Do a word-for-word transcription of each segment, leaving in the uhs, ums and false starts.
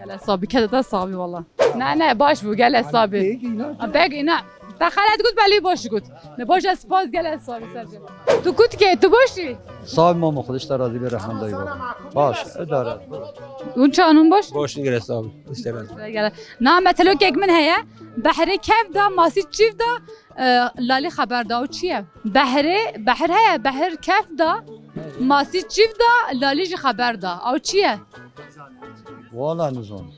Gele sabî, kete te sabî wala. Ne, ne, baş bû, gele sabî. Beg îna. Te xelet got, belê baş got. Ne baş e, spas, gele sabî serce. Tu kutkê, tu baş î? Sağ ol mama, Xwedê ji te razî be, rehmet dayî baba. Baş, idare. Hûn çawan hûn baş? Baş, gele sabî. Îşte ben. Gele. Na metelokek min heye. Behrê kef da, masî çîv da, e, lalî xeber da. Ew çi ye? Behrê, behr heye, behr kef da, masî çîv da, lalî jî xeber da. Ew çi ye? Wala nizanim.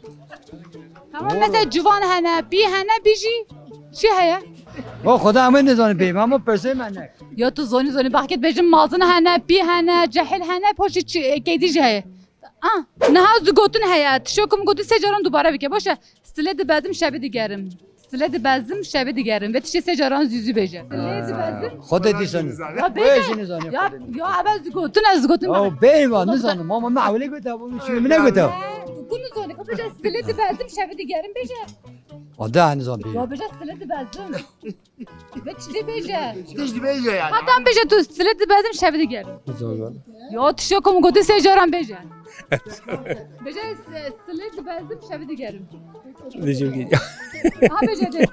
Tamam, mesela ciwan hene, pî hene, pî jî çi heye? Wa Xweda em ê nizanin pê, em ê pirsê me ne. Ya tu zonî zonî, belkê bêjim mazin hene, pî hene, cehil hene, poşî çi, e, kedî jî heye. Ah, niha zigotin heye. Tişo ku min gotî sê caran dubare bike. Baş e. Silê dibezim, şevê digerim. Silê dibezim, şevê digerim. Vê tiştê sê caran zû zû bêje. Silê dibezim. Xwedê dîsan. Ya Wê bêje. Jî nizanî Ya, xwedê. Ya ebe zigotin, ez zigotin Ya bêva nizanim. Mama me ewilê gote, bu çi min negote. Tu nizanî, ka bêje silê dibezim, şevê digerim bêje. Ada nizanî. Ya bêje silê dibezim. Ve tiştê bêje. Tiştî bêje yani. Hatam bêje tu silê dibezim, şevê digerim. Zor zor. Ya tiştê ku min gotî sê caran bêje. Bêje, e, silê dibezim, şevê digerim. Diyeceğim ki. Ha bêje de.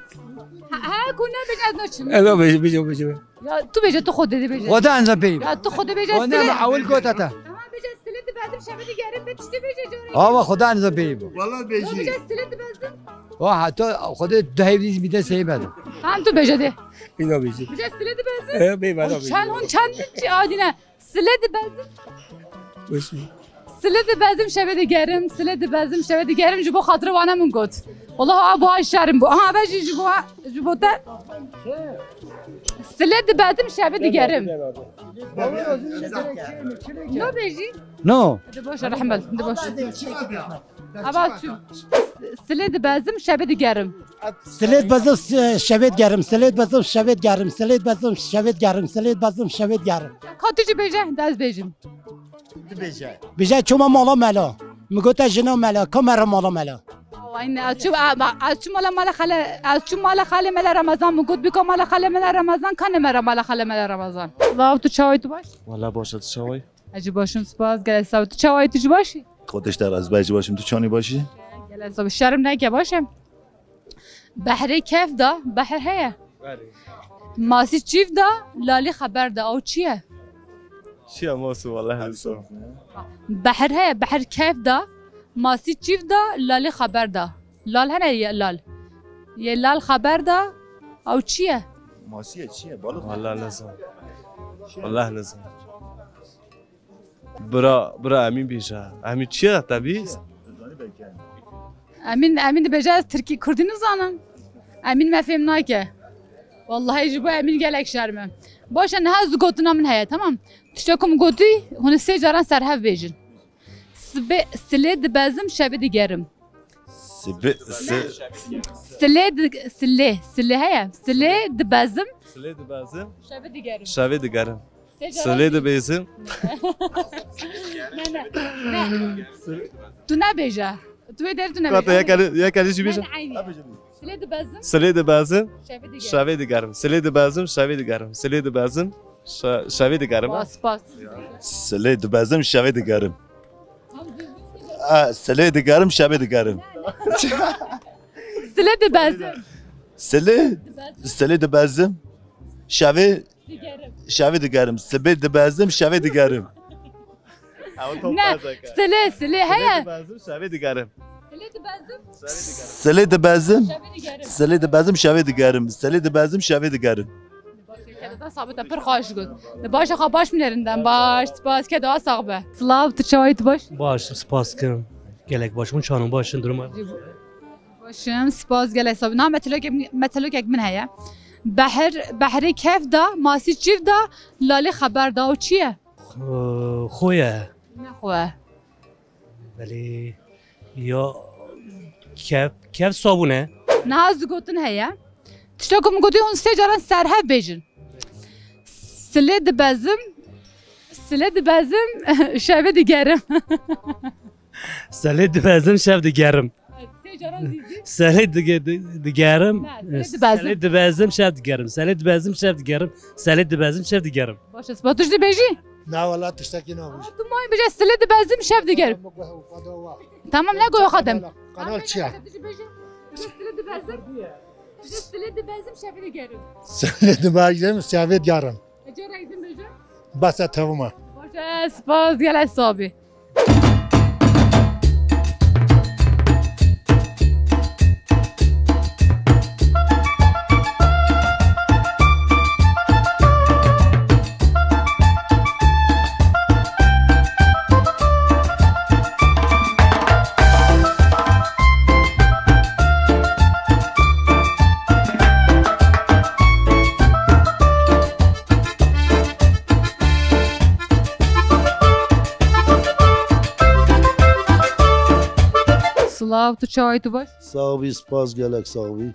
Ha, ha, ku ne bêje, ez naçim. Evet, bêje, bêje, bêje. Ya tu bêje, tu Xwedê de bêje. Xweda niza peyî. Ya tu Xwedê bêje, Xweda silê. Ewil gota te. Tamam bêje, silê dibezim, şevê digerim, ve tiştê bêje, cor. Awa Xweda niza peyî. Wala Ya bêjî. Bêje, silê dibezim. Wa heta Xwedê dehê bîst bîte seyî bede. Tamam tu bêje de. Îna bêjî. Bêje, silê dibezim. E, bê bana bêjî. Çend hûn çend çi adîne. Silê dibezim. Boş ver. Silê dibezim, şevê digerim. Silê dibezim, şevê digerim. Ji bo xatirê wana min got. Wala ha, bu ay şerim bu. Aha, be jî ji bo, ji bo te. Silê dibezim, şevê digerim. No bêjî. No. Di boş, Rehmel. Di boş. Aba çû. Silê dibezim, şevê digerim. Silê dibezim, şevê digerim. Silê dibezim, şevê digerim. Silê dibezim, şevê digerim. Silê dibezim, şevê digerim. Ka tu jî bêje, de ez bêjim. Bêje çûme mala mela. Min gote jina mela, ka mere mala mela. Awa, yine ez çû, a, ba, ez çû mala, mala xale, ez çû mala xalê mela Ramazan, min got bika mala xalê mela Ramazan, ka nemere mala xalê mela Ramazan. Law, tu çawa yî, tu baş? Wala baş e, tu çawa yî? Ez jî baş im, spas, gelek sax bî. Tu çawa yî, tu jî baş î? Xwedê ji te razî be, ez jî baş im, tu çawa yî, baş î? Gelek sax bî, şerm neke, baş e. Behrê kef da, behr heye. Masî çîv da, lalî xeber da. Ew çi ye? Çi ye Masu, wallahî nizanim. Behr heye, behr kef da, masî çîv da, lalî xeber da. Lal hene ye lal. Ye lal xeber da, ew çi ye? Masî ye, çi ye? Balık mı? Wallahî nizanim. Wallahî nizanim. Bira, bira Emîn bêje. Emîn çi ye te bîst? Emîn, Emîn dibêje ez tirkî kurdî nizanim. Emîn me fêm nake. Wallahî ji bo Emîn gelek şerm e. Baş e, niha ez du gotina min heye, tamam. Tişta ku min gotî, hûn ê sê caran ser hev bêjin. Sibê, silê dibezim, şevê digerim. Sibi, si- Silê di-, silê, silê heye. Silê dibezim. Silê dibezim. Şevê digerim. Şevê digerim. Sê caran Silê dibezim. Ne, ne, ne. Tu nebêje. Tu wê der tu nebêje. Kata yek elî, yek elî jî bêje. Ben aynı. Silê dibezim. Silê dibezim. Şevê digerim. Şevê digerim. Silê dibezim, şevê digerim. Silê dibezim, şe-, şevê digerim. Spas, spas. Silê dibezim, şevê digerim. A, silê digerim, şevê digerim. Silê dibezim. Silê, silê dibezim, şevê, şevê digerim. Sibê dibezim, şevê digerim. Ne, silê, silê heye. Silê dibezim, şevê digerim. Silê dibezim. Silê dibezim. Şevê digerim. Silê dibezim, şevê digerim. Silê dibezim, şevê digerim. Keda sabit e, pir xweş got. Baş e, xwe baş binêrin dem. Baş, spas, keda sax be. Silav, tu çawa yî, tu baş? Baş, spas kim. Gelek baş. Hûn çawan in, baş in, durum? Baş im, spas, gelek sax be. Na metelokek, metelokek min heye. Behr, behrê kef da, masî çîv da, lalê xeber da. O çi ye? Xo-, xo ye. Ne xo ye? Belê ya kev, kev sabûn e. Niha ez du gotin heye. Tişta ku min gotî hûn sê caran serhev bêjin. Silê dibezim, silê dibezim, şevê digerim. Selê dibezim, şev digerim. Sê caran zî zî. Selê dige-, di-, digerim. Ne, silê dibezim. Selê dibezim, şev digerim. Selê dibezim, şev digerim. Selê dibezim, şev digerim. Baş e, spas. Tu jî dibêjî? Na wala tiştekî nabêjim. Tu mayî bêje, silê dibezim, şev digerim. Tamam, ne goya xwe dem. Kanal çi ye? Tu jî bêje. Tu jî silê dibezim. Tu jî silê dibezim, şevê digerim. Silê dibezim, şevê digerim. Ece Reydin bêje. Bes e, tevim e. Baş e, spas, gelek sax bî. Silav, tu çawa yî, tu baş? Sax bî, spas, gelek sax bî.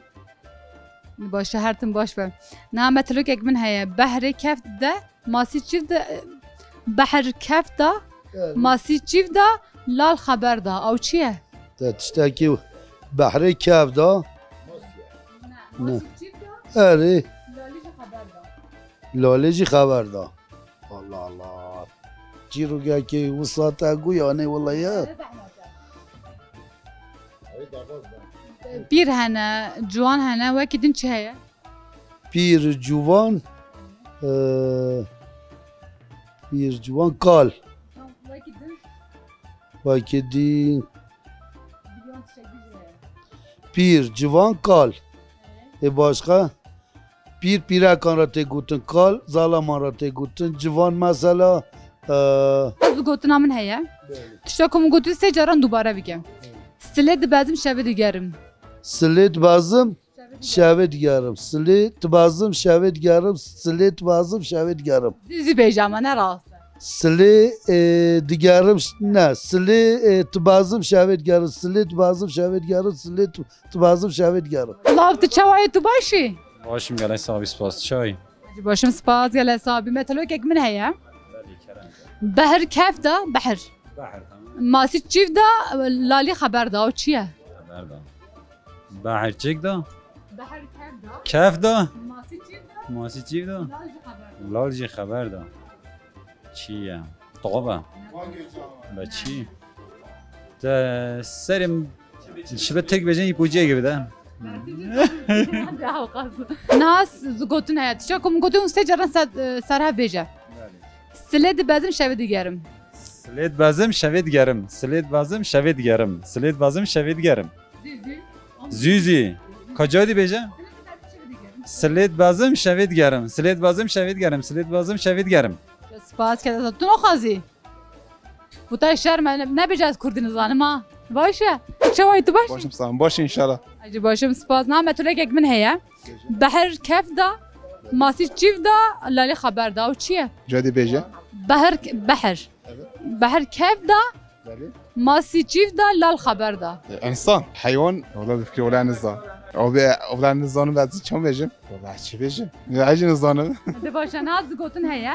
Baş e, her tim baş be. Niha metelokek min heye. Behrê kef de, masî çîv de, behr kef da, Evet. masî çîv da, lal xeber da. Ew çi ye? Te tiştekî behrê kef da. Ne. Masî çîv da, Erê. lalê jî xeber da. Lalê jî xeber da. Allah Allah. Çîrokekê wisa te guyanê wela ye. Pîr hene, ciwan hene, wekî din çi heye? Pîr, ciwan, e, pîr, ciwan, kal. Wekî din? Wekî din. Pîr, ciwan, kal. Ê başqa? Pîr pîrekan re tê gotin, kal zalaman re tê gotin, civan mesela, e, Ez du gotina min heye. Belê. Tişta ku min gotî sê caran dubare bike. Silê dibezim, şevê digerim. Silê dibezim, şevê digerim. Silê dibezim, şevê digerim. Silê dibezim, şevê digerim. Dizî bêje ama ne rast e. Silê, e, digerim, ne, silê, e, dibezim şevê digerim, silê dibezim şevê digerim, silê di-, dibezim şevê digerim. Silav, tu çawa yî, tu baş î? Baş im, gelek sax bî, spas, tu çawa yî? Ez jî baş im, spas, gelek sax bî. Metologek min heye. Belê, kerem. Behr kef da, behr. Behr, tamam. Masî çîv da, lalî xeber da, ew çi ye? Xeber da. Behr çêk da? Behr kef da. Kef da? Masî çîv da. Masî çîv da? Lal jî xeber da. Lal jî xeber da. Çi ye? Tobe. Be çi? Te serê min şibe tek bêjin îpûciyê gibi de. Nas zigotin heye. Tişta ku min gotin sê caran ser, serhev bêje. Silê dibezim şevê digerim. Silê dibezim şevê digerim. Silê dibezim şevê digerim. Silê dibezim şevê digerim. Zû zû. Zû zû. Ka carî bêje? Silê dibezim şevê digerim. Silê dibezim şevê digerim. Silê dibezim şevê digerim. Spas, keda tu naxwazî? Witay şerm e, ne, nebêje ez kurdî nizanim ha. Baş e. Çawa yî, tu baş î? Baş im, sağ ol. Baş inşallah. Ez jî baş im, spas. Na metologek min heye. Behr kef da, masî çîv da, lalî xeber da. Ew çi ye? Cadî bêje. Behr, behr. Evet. Behr kef da, Belê. Masî çîv da, lal xeber da. E, insan, heywan, wala bi fikirê wala nizan. Ew be, wala nizanim, ez çawa bêjim? Wala çi bêjim? Ya, ez jî nizanim. De baş e, na zigotin heye.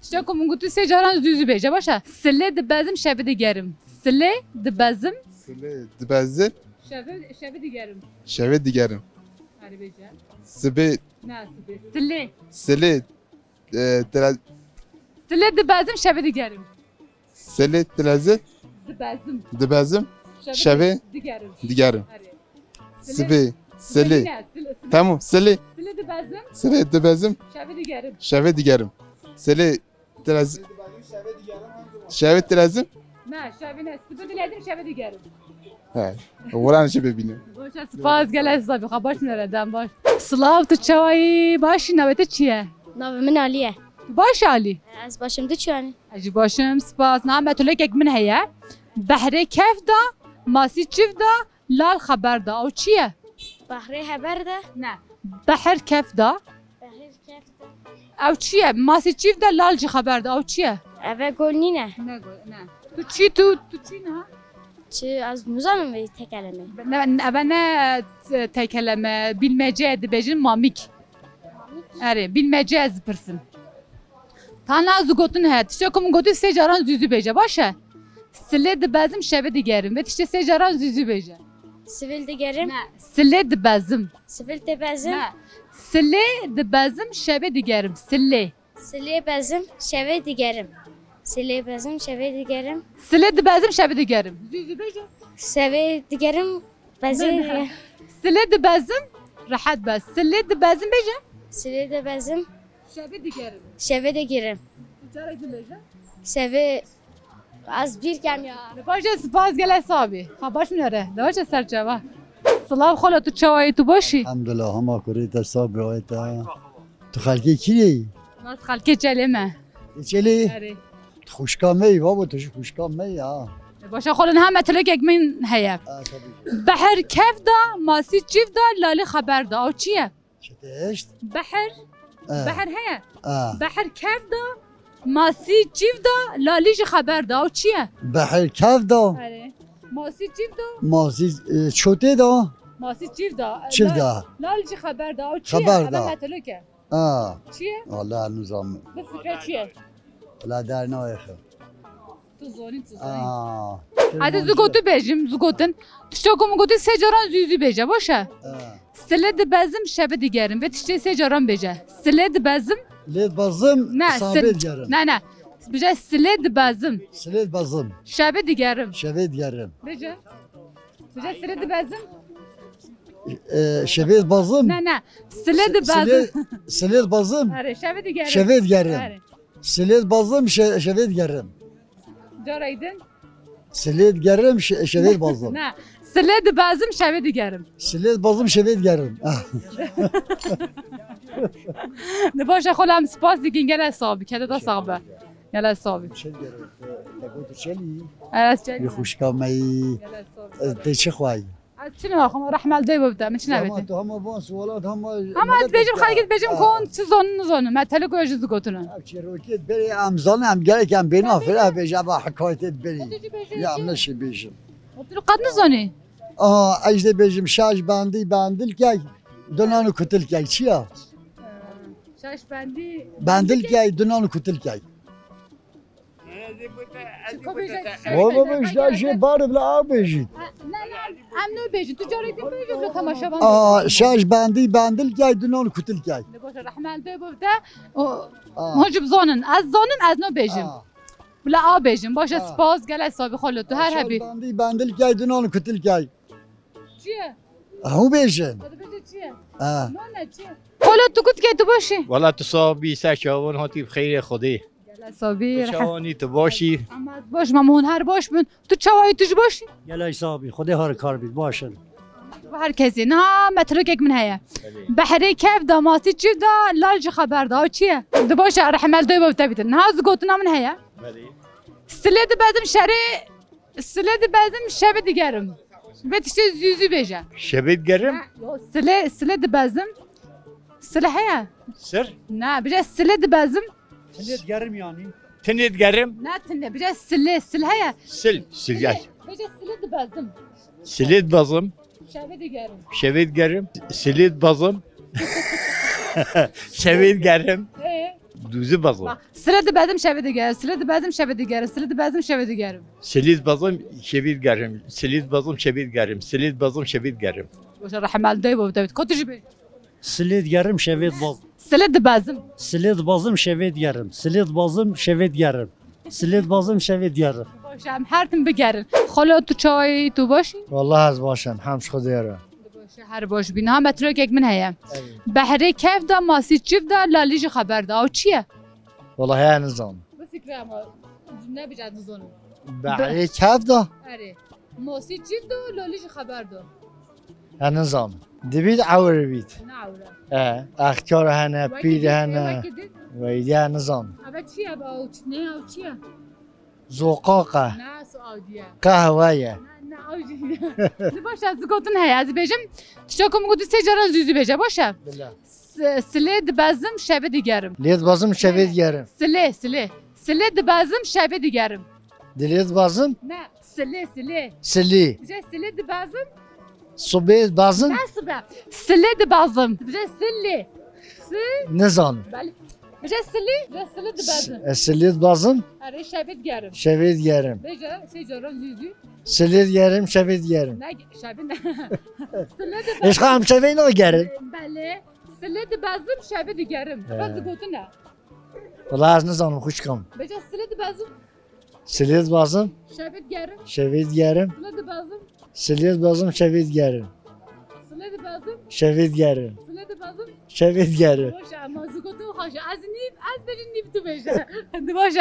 Tişta ku min gotî sê caran zû zû bêje, baş e. Silê dibezim şevê digerim. Silê dibezim. Silê dibezim. Şevê, şevê digerim. Şevê digerim. Erê bêje. Sibê. Ne sibê. Silê. Silê, e, tira- Silê dibezim şevê digerim. Silê dilezê. Dibezim. Dibezim. Şevê Şevê digerim. Digerim. Erê. Sibê. Silê. Silê. Tamam, silê. Silê dibezim. Silê dibezim. Şevê digerim. Şevê digerim. Silê dilezê. Şevê dilezim. Ne, şevê ne. Sibê dilezim, şevê digerim. He. Wala jî bibînim. Baş e, spas, gelek sax bî, xwe baş nere, dem baş. Silav, tu çawa yî? Baş î, navê te çi ye? Navê min Alî ye. Tu baş î Alî? Ez baş im, tu çawa yî? Ez jî baş im, spas. Na metologek min heye. Behrê kef da, masî çîv da, lal xeber da. Ew çi ye? Behrê heber de? Ne. Behr kef da. Behr kef da. Ew çi ye? Masî çîv da, lal jî xeber da. Ew çi ye? Eve gol nîne. Ne gol, ne. Tu çi, tu, tu çi ne? Çi, ez nizanim vê tekeleme. Ne, eve ne, e, tekeleme, bilmece dibêjin mamîk. Erê, bilmece ez pirsim. Tana zû gotin he. Tiştê ku min gotî sê caran zû zû bêje, baş e? Silê dibezim, şevê digerim. Vê tiştê sê caran zû zû bêje. Sivil digerim. Ne, silê dibezim. Sivil dibezim. Ne. Silê dibezim, şevê digerim. Silê. Silê bezim, şevê digerim. Silê bezim, şevê digerim. Silê dibezim, şevê digerim. Zû zû bêje. Şevê digerim, bezê Ne, ne. digerim. Silê dibezim, rehet be. Silê dibezim bêje. Silê dibezim. Şevê digerim. Şevê digerim. Carek din bêje. Şevê, ez bîr kem ya. Li baş e, spas, gelek sax bî. Ha, baş min ere. Li baş e, serçava. Silav xalo, tu çawa yî, tu baş î? Elhamdulillah, hema kurê te sax bî, wê te. Tu xelkê kî yî? Ez xelkê Çelê me. Ê Çelê? Erê. Tu xwişka me yî, babo, tu jî xwişka me yî ha. Baş e, xalo, niha metologek min heye. Ha, tabii. Behr kef da, masî çîv da, lalî xeber da. Ew çi ye? Çetişt? Behr. E. Behr heye. E. Behr kef da, masî çîv da, lalî jî xeber da. Ew çi ye? Behr kef da. Erê. Masî çîv da. Masî, e, çotê da. Masî çîv da. Çîv da. Lal, lal jî xeber da. Ew çi ye? Xeber da. Eve metolog e. A. Çi ye? Wala nizam. Bi fikre çi ye? Wala der nayê xwe. Tu zonî, tu zonî. A. Hadi zû gotin bêjim, zû gotin. Tişta ku min gotî sê caran zû zû bêje, baş e? A. Silê dibezim, şevê digerim. Vê tiştê sê caran bêje. Silê dibezim. Lê dibezim, Ne, şevê sil-, digerim. ne, ne. Bêje silê dibezim. Silê dibezim. Şevê digerim. Şevê digerim. Bêje. Bêje silê dibezim. E, şevê dibezim. Ne, ne. Silê Se-, dibezim. silê, silê dibezim. Erê, şevê digerim. Şevê digerim. Erê. Silê dibezim, şe-, şevê digerim. Carek din. Silê digerim, şe-, şevê dibezim. Ne. Silê dibezim, şevê digerim. Silê dibezim, şevê digerim. Ah. Ne baş e, xalo, em spas dikin, gelek sax bî, keda te sax be. Gelek sax bî. Çel gerek, te, te got Çelî. Evet, Çelî. Bi xwişka me yî. Gelek sax bî. Ez te çi xwayî? Ez Çi ne axama, rehmel dey bibte, min çi Ama nebêtin. Tu hema van sualat hema Ama dibêjim, xelkî dibêjim kon çi zonin nizonin. Me telî ku ji zigotinin. Ev çîrokê berê em zanin, em gerek em bêna fira bêje, eva hikayetê berê. Ya em neşê bêjim. Tu qet nizonî? Aha, ez dê bêjim şaş bandî bandilkek, dunan û kutilkek. Çi ya? Şaş bandî. Bandilkek, dunan û kutilkek. Baba, baba, işte şey bar bile aw bêjî. Ne, ne, em nabêjin. Tu carê din bêjî, bila temaşevan. Aa, şaş bandî bandilkek, dunan kutilkek. Ne boşa, rehmel dey bibte. O, Aa. Hûn jî bizonin. Ez zonim, ez nabêjim. Aa. Bila aw bêjin. Baş e, Aa. Spas, gelek sabî xalo. Tu her Şaş hebî. Bandî bandilkek, dunan kutilkek. Çi ye? Hûn bêjin. Hadi bêje çi ye? Ha. No ne çi ye? Xalo, tu kutikê tu baş î? Wela tu sabî, ser çavan hatî bi xeyrê Xwedê. Gelek sabî, rehet. Çawanî tu baş î? Ama baş, ma hûn her baş bin. Tu çawayî, tu ji baş î? Gelek sabî, Xwedê har kar bît, baş in. Her kesê. Niha metrokek min heye. Belê. Behrê kef da, masî çiv da, lal ji xeber da. Ew çi ye? Di baş e, rehmel dey bibte bîtin. Niha zigotina min heye. Belê. Silê dibezim şerê Silê dibezim, şevê digerim. Vê tiştê zû zû bêje. Şevê digerim? Ha, yo, silê, silê dibezim. Silê heye? Sir? Ne, bêje silê dibezim. Tinê digerim yani. Tinê digerim? Ne tinê, bêje silê, sil heye. Sil, sil gel. Bêje silê dibezim. Silê dibezim. Şevê digerim. Şevê digerim. Silê dibezim. Şevê digerim. Ee? Dûzî bezim. Bak, silê dibezim şevê digerim, silê dibezim şevê digerim, silê dibezim şevê digerim. Silê dibezim şevê digerim, silê dibezim şevê digerim, silê dibezim şevê digerim. Boşa rehmel dey bibte bît. Ko tu jî bê. Silê digerim şevê dibezim. Silê dibezim. Silê dibezim şevê digerim, silê dibezim şevê digerim. Silê dibezim şevê digerim. Boşa em her tim bigerin. Xalo, tu çawayî, tu baş î? Wallahî ez baş im, hemd ji Xwedê re. Di baş e, her baş bî. Niha metrokek min heye. Evet. Behrê kef da, masî çiv da, lalî jî xeber da. Ew çi ye? Wallahî ez nizanim. Bi fikre ama nebêje ez nizanim. Behrê kef da? Erê. Masî çiv da, lalî jî xeber da. Ez nizanim. Dibît ewr bît. Ne ewr e? E, exkar hene, pîr hene. Wekî din. Weydî ez nizanim. Eve çi ye? Ew çi, ne ew çi ye? Zoqaq e. Ne, su awdiye. Qehwe ye. Ne, ne, awdiye. Di baş e, ez gotin heye. Ez bêjim, tişta ku min gotî sê caran zû zû bêje. Baş e? Bila. S-, silê dibezim, şevê digerim. Lê dibezim, şevê digerim. Silê, silê. Silê dibezim, şevê digerim. Dilê dibezim? Ne, silê, silê. Silî. Bêje silê dibezim. Sibê dibezim? Ne sibe. Silê dibezim. Bêje silê. Si- Nizanim. Belê. Bêje silî, bêje silê dibezim. S-, e, silê dibezim? Erê, şevê digerim. Şevê digerim. Bêje, sê caran zû zû. Silê digerim, şevê digerim. Ne, şevê ne. Silê dibezim. Eşqa em şevê nagerin. Belê. Silê dibezim, şevê digerim. He. Bes gotine. Wala ez nizanim xwişkam. Bêje silê dibezim. Silê dibezim. Şevê digerim. Şevê digerim. Silê dibezim. Silê dibezim, şevê digerim. Silê dibezim. Şevê digerim. Silê dibezim. Şevê digerim. Baş e, ama zigotin xweş e. Ez nîv, ez bêjim nîv tu bêje. Di baş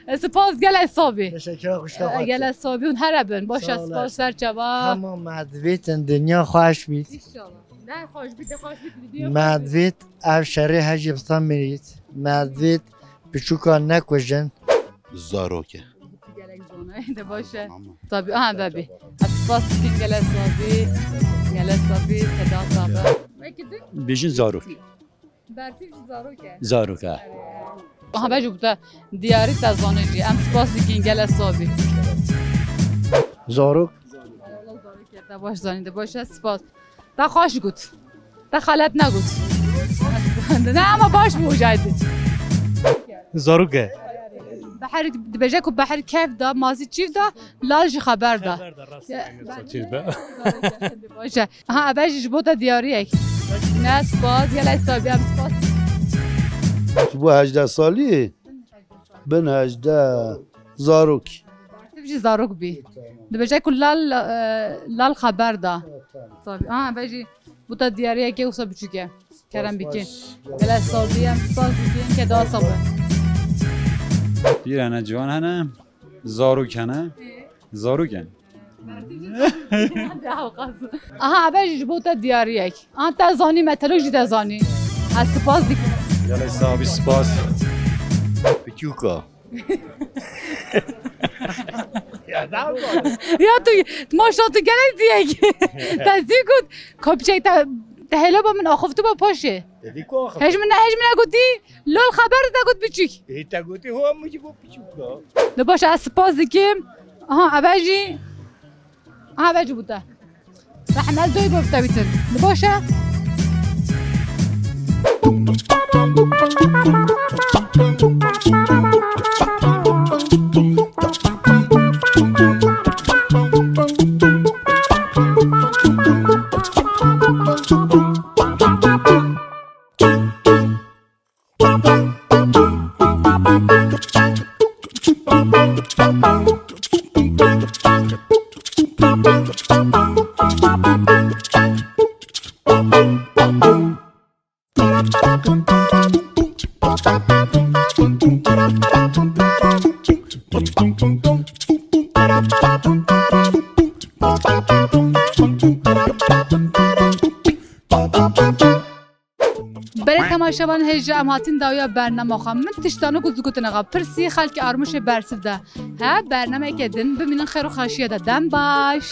e. Spas, gelek sabî. Teşekkür, xwişka xwe. Gelek sabî hûn here bin. Baş e, spas, ser çava. Hema me divêtin dinya xweş bît. İnşallah. Ne xweş bît, xweş bît, dinya xweş bît. Me divêt ev şerê hejî bi te mirît. Me divêt piçûka nekujin. Zarok e. Gelek zana, de baş e. Tamam. Tabii, aha, bebî. Ez spas dikim, gelek sabî. Gelek sabî, te da sabe. Belki de Bêjin zarok. Berfî jî zarok e. Zarok e. Aha, bejî bu te diyarî te zanê jî. Em spas dikin, gelek sabî. Zarok. Te baş zanî, de baş e, spas. Te xweş got. Te xelet negot. Ne, ama baş bû, jaydi. Zarok e. Beher, dibêje ku beher kef da, mazî çiv da, lal jî xeber da. Xeber da, rast. Ya, e, sotîr be. Baş e. Aha, ebe jî ji bo te diyariyek. Ne spas, gelek sabî, em spas. Ji bo hejdeh salî? Bin hejdeh, zarok. Bersiv jî zarok bî. Dibêje ku lal, e, lal xeber da. Tabii. Ha, be jî bu da diyariyekê wisa biçûk e. Kerem bikin. Gelek sazî em spas bikin ke daha sabir. Pîr hene, ciwan hene, zarok hene. Zarok in. Aha, be jî ji bo te diyariyek. An te zanî, me telok jî te zanî. Ez spas dikim. Gelek sabî, spas. Piçûka. Ya tu, maşallah tu gelek diyek. Te zî got, kopçek te, te hêlo ba min axiftiba paşê. Hej min, hej min gotî, lol xeber te got biçûk. Ê, te gotî ho min jî got biçûk ya. Li baş ez spas dikim. Aha, eve jî. Aha, eve jî bû te. Rehmel doy bû te bitin. Li baş e. Belê temaşevan hêja em hatin dawiya bernama xwe. Min tiştano ku zigotine xwe pirsî xelkê Armûşê bersiv de. He, bernameke din bimînin xêr û xweşiyê de. Dem baş.